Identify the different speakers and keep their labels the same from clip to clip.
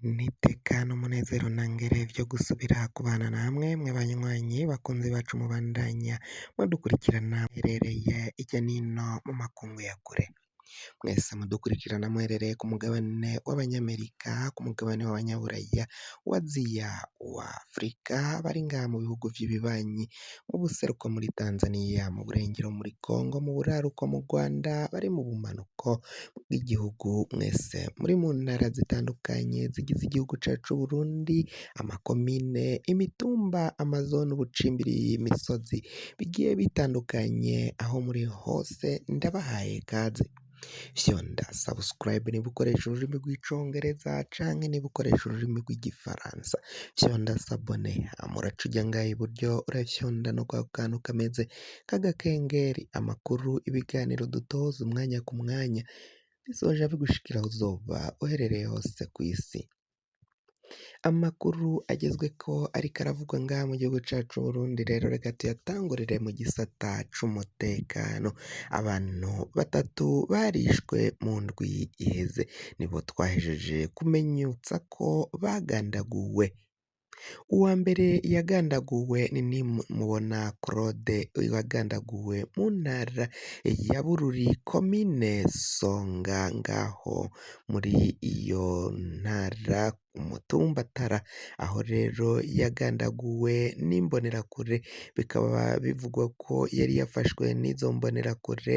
Speaker 1: N'iteka n'umunezero ntangere vyo gusubira kubana namwe mwe banywanyi bakunzi bacu mubandanya mudukurikirana muherereye irya nino mu makungu ya kure. Mwese mudukurikirana muherereye ku mugabane w'abanyamerika, ku mugabane w'abanyaburaya, w'Aziya, wa Afrika, bari ngaha mu bihugu vy'ibibanyi, mu buseruko muri Tanzania, mu burengero muri Congo, mu buraruko mu Rwanda, bari mu bumanuko bw'igihugu, mwese muri mu ntara zitandukanye zigize igihugu cacu c'Uburundi, amakomine, imitumba, amazone, ubucimbiri, imisozi bigiye bitandukanye, aho muri hose ndabahaye kaze. Fyonda subscribe niba ukoresha ururimi rw'icongereza canke niba ukoresha ururimi rw'igifaransa, fyonda s'abonner hama uraca uja ngaha iburyo urafyonda no kwako kantu kameze nk'agakengeri, amakuru, ibiganiro dutoza umwanya ku mwanya bizoja bigushikira aho uzoba uherereye hose kw'isi. Amakuru agezweko ariko aravugwa ngaha mu gihugu cacu c'Uburundi rero reka tuyatangurire mu gisata c'umutekano. Abantu batatu barishwe mu ndwi iheze, nibo twahejeje kumenyutsa ko bagandaguwe. Uwa mbere yagandaguwe ni Nimubona Claude yagandaguwe mu ntara ya Bururi komine Songa ngaho muri iyo ntara umutumba Tara, aho rero yagandaguwe n'imbonerakure bikaba bivugwa ko yari yafashwe n'izo mbonerakure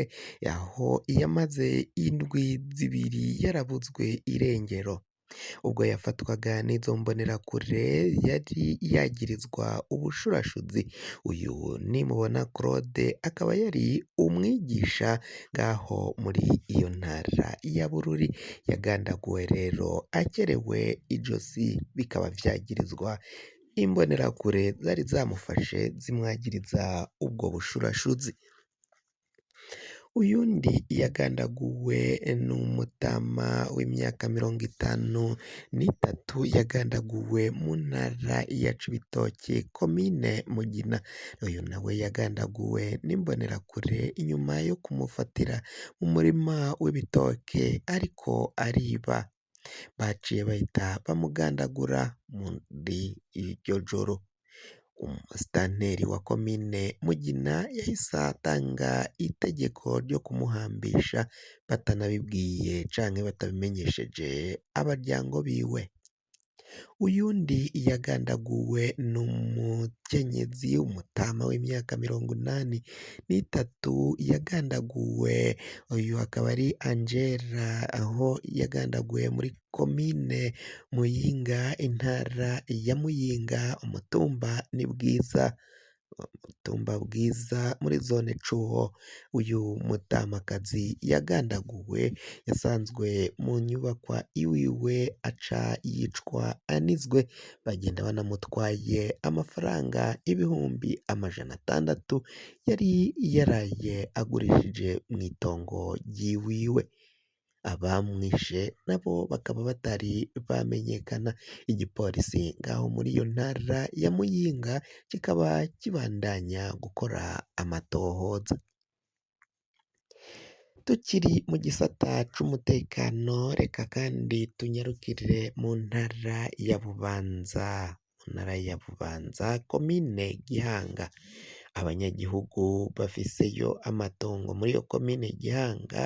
Speaker 1: aho yamaze indwi zibiri yarabuzwe irengero. Ubwo yafatwaga n'izo mbonerakure yari yagirizwa ubushurashuzi. Uyu Nimubona Claude akaba yari umwigisha ngaho muri iyo ntara ya Bururi, yagandaguwe rero akerewe ijosi bikaba vyagirizwa imbonerakure zari zamufashe zimwagiriza ubwo bushurashuzi. Uyundi yagandaguwe n'umutama w'imyaka 53 yagandaguwe mu ntara ya Cibitoke komine Mugina, uyu nawe yagandaguwe n'imbonerakure inyuma yo kumufatira mu murima w'ibitoke ariko ariba, baciye bahita bamugandagura muri iryo joro. Umusitanteri wa komine Mugina yahise atanga itegeko ryo kumuhambisha batanabibwiye canke batabimenyesheje abaryango biwe. Uyundi yagandaguwe n'umukenyezi umutama w'imyaka 83 yagandaguwe, uyu akaba ari Angela aho yagandaguwe muri komine Muyinga intara ya Muyinga umutumba ni Bwiza, umutumba Bwiza muri zone Cuho. Uyu mutamakazi yagandaguwe yasanzwe mu nyubakwa iwiwe aca yicwa anizwe, bagenda banamutwaye amafaranga 600,000 yari yaraye agurishije mw'itongo ryiwiwe. Abamwishe nabo bakaba batari bamenyekana. Igipolisi ngaho muri iyo ntara ya Muyinga kikaba kibandanya gukora amatohoza. Tukiri mu gisata c'umutekano reka kandi tunyarukire mu ntara ya Bubanza, mu ntara ya Bubanza komine Gihanga. Abanyagihugu bafiseyo amatongo muri iyo komine Gihanga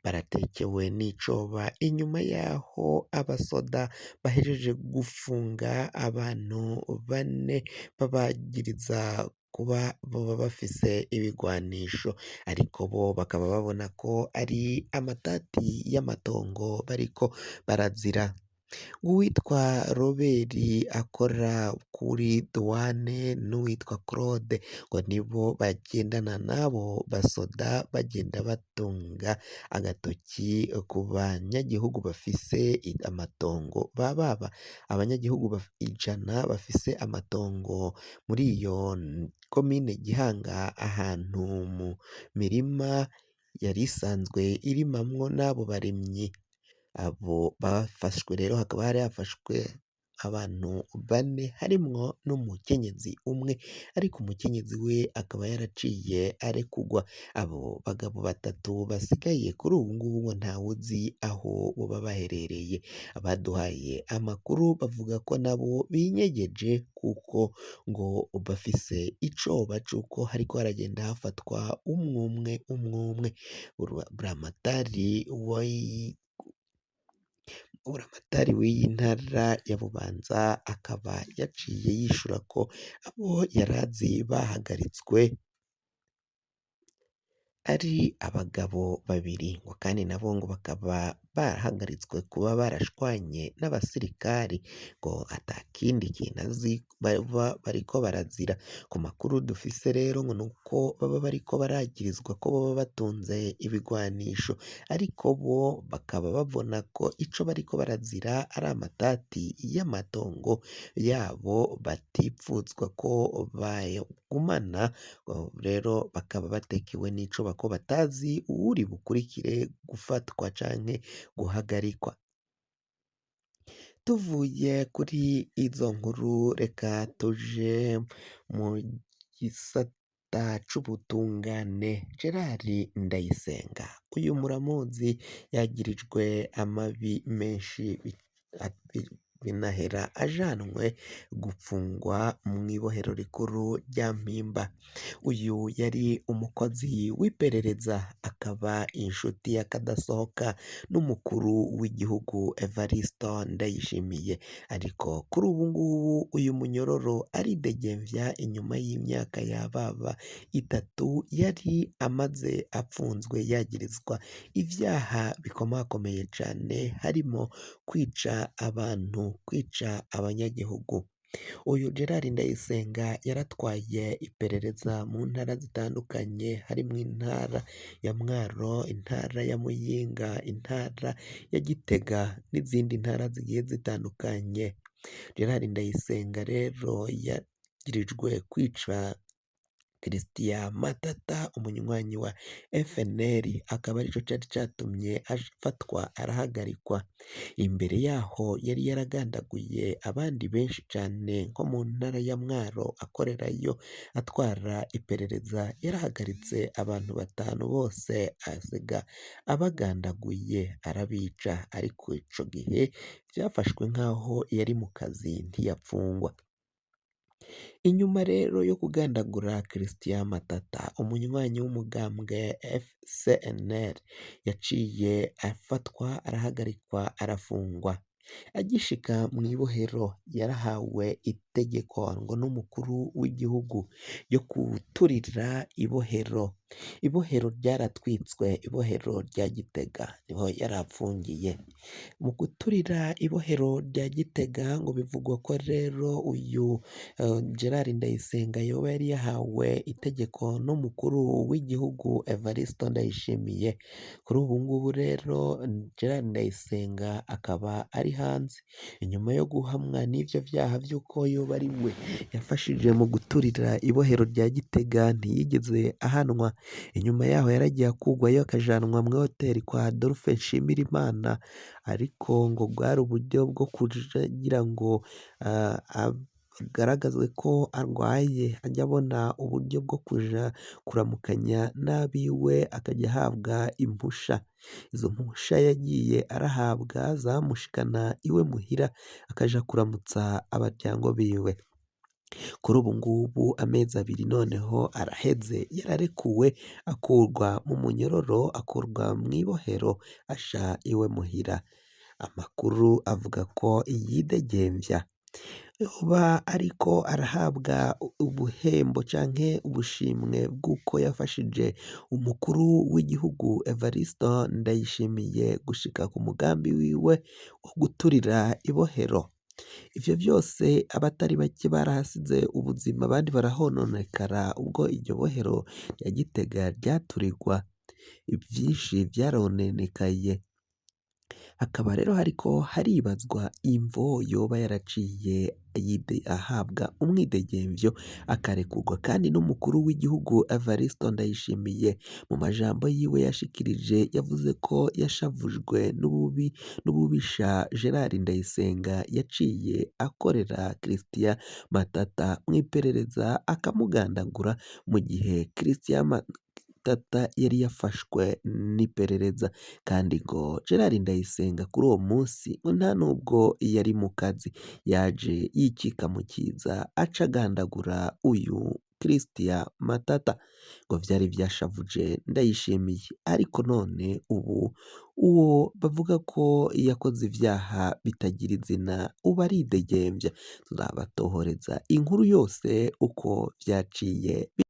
Speaker 1: baratekewe n'icoba inyuma yaho abasoda bahejeje gufunga abantu bane babagiriza kuba boba bafise ibigwanisho, ariko bo bakaba babona ko ari amatati y'amatongo bariko barazira. Uwitwa Roberi akora kuri duwane n'uwitwa Claude ngo nibo bagendana n'abo basoda bagenda batunga agatoki ku banyagihugu bafise amatongo bababa abanyagihugu 100 bafise amatongo muri iyo komine Gihanga ahantu mu mirima yari isanzwe irimamwo n'abo barimyi. Abo bafashwe rero hakaba hari hafashwe abantu bane harimwo n'umukenyezi umwe, ariko umukenyezi we akaba yaraciye arekurwa. Abo bagabo batatu basigaye kuri ubu ngubu ngo ntawuzi aho boba baherereye. Abaduhaye amakuru bavuga ko nabo binyegeje kuko ngo bafise icoba c'uko hariko haragenda hafatwa umwumwe umwumwe. Buramatari w'iyi ntara ya Bubanza akaba yaciye yishura ko abo yarazi bahagaritswe ari abagabo babiri, ngo kandi nabo ngo bakaba barahagaritswe kuba barashwanye n'abasirikari, ngo atakindi kintu azi baba bariko barazira. Ku makuru dufise rero ngo nuko baba bariko baragirizwa ko boba batunze ibigwanisho, ariko bo bakaba babona ko ico bariko barazira ari amatati y'amatongo yabo batipfuzwa ko bayagumana, rero bakaba batekewe n'icoba ko batazi uwuri bukurikire gufatwa canke guhagarikwa. Tuvuye kuri izo nkuru reka tuje mu gisata c'ubutungane. Gerard Ndayisenga uyu muramuzi yagirijwe amabi menshi binahera ajanwe gupfungwa mw'ibohero rikuru rya Mpimba. Uyu yari umukozi w'iperereza akaba inshuti y'akadasohoka n'umukuru w'igihugu Evaristo Ndayishimiye, ariko kuri ubu ngubu uyu munyororo aridegemvya inyuma y'imyaka yababa 3 yari amaze apfunzwe yagirizwa ivyaha bikomakomeye cane, harimo kwica abantu, kwica abanyagihugu. Uyu Gerard Ndayisenga yaratwaye iperereza mu ntara zitandukanye, harimwo intara ya Mwaro, intara ya Muyinga, intara ya Gitega n'izindi ntara zigiye zitandukanye. Gerard Ndayisenga rero yagirijwe kwica Christian Matata, umunywanyi wa FNL, akaba arico cari catumye afatwa arahagarikwa. Imbere yaho yari yaragandaguye abandi benshi cane nko mu ntara ya Mwaro akorerayo atwara iperereza, yarahagaritse abantu 5 bose asiga abagandaguye arabica, ariko ico gihe vyafashwe nkaho yari mu kazi ntiyapfungwa. Inyuma rero yo kugandagura Christian Matata, umunywanyi w'umugambwe FCNL, yaciye afatwa arahagarikwa arafungwa. Agishika mw'ibohero yarahawe itegeko ngo n'umukuru w'igihugu ryo guturira ibohero. Ibohero ryaratwitswe, ibohero rya Gitega niho yarapfungiye. Mu guturira ibohero rya Gitega ngo bivugwa ko rero uyu Gerard Ndayisenga yoba yari yahawe itegeko n'umukuru w'igihugu Evaristo Ndayishimiye. Kuri ubu ngubu rero Gerard Ndayisenga akaba ari hanze inyuma yo guhamwa n'ivyo vyaha vy'uko yoba ari we yafashije mu guturira ibohero rya Gitega, ntiyigeze ahanwa. Inyuma yaho yaragiye akugwayo akajanwa muri hoteli kwa Adolphe Nshimirimana, ariko ngo bwari uburyo bwo kugira ngo agaragazwe ko arwaye, ajya abona uburyo bwo kuja kuramukanya n'abiwe, akajya ahabwa impusha. Izo mpusha yagiye arahabwa zamushikana iwe muhira akaja kuramutsa abaryango biwe. Kuri ubu ngubu amezi 2 noneho araheze yararekuwe, akurwa mu munyororo, akurwa mw'ibohero, asha iwe muhira. Amakuru avuga ko yidegemvya yoba ariko arahabwa ubuhembo canke ubushimwe bw'uko yafashije umukuru w'igihugu Evaristo Ndayishimiye gushika ku mugambi wiwe wo guturira ibohero. Ivyo vyose abatari bake barahasize ubuzima, abandi barahononekara ubwo iryo bohero rya Gitega ryaturirwa. Ivyinshi vyarononekaye. Hakaba rero hariko haribazwa imvo yoba yaraciye ahabwa umwidegemvyo akarekurwa, kandi n'umukuru w'igihugu Evariste Ndayishimiye mu majambo yiwe yashikirije yavuze ko yashavujwe n'ububisha Gerard Ndayisenga yaciye akorera Christian Matata mw'iperereza akamugandagura, mu gihe Christian Matata yari yafashwe n'iperereza, kandi ngo Gerard Ndayisenga kuri uwo munsi ngo nta nubwo yari mu kazi, yaje yikika mu kiza aca agandagura uyu Christian Matata. Ngo vyari vyashavuje Ndayishimiye, ariko none ubu uwo bavuga ko yakoze ivyaha bitagira izina ubu aridegemvya. Tuzabatohoreza inkuru yose uko vyaciye.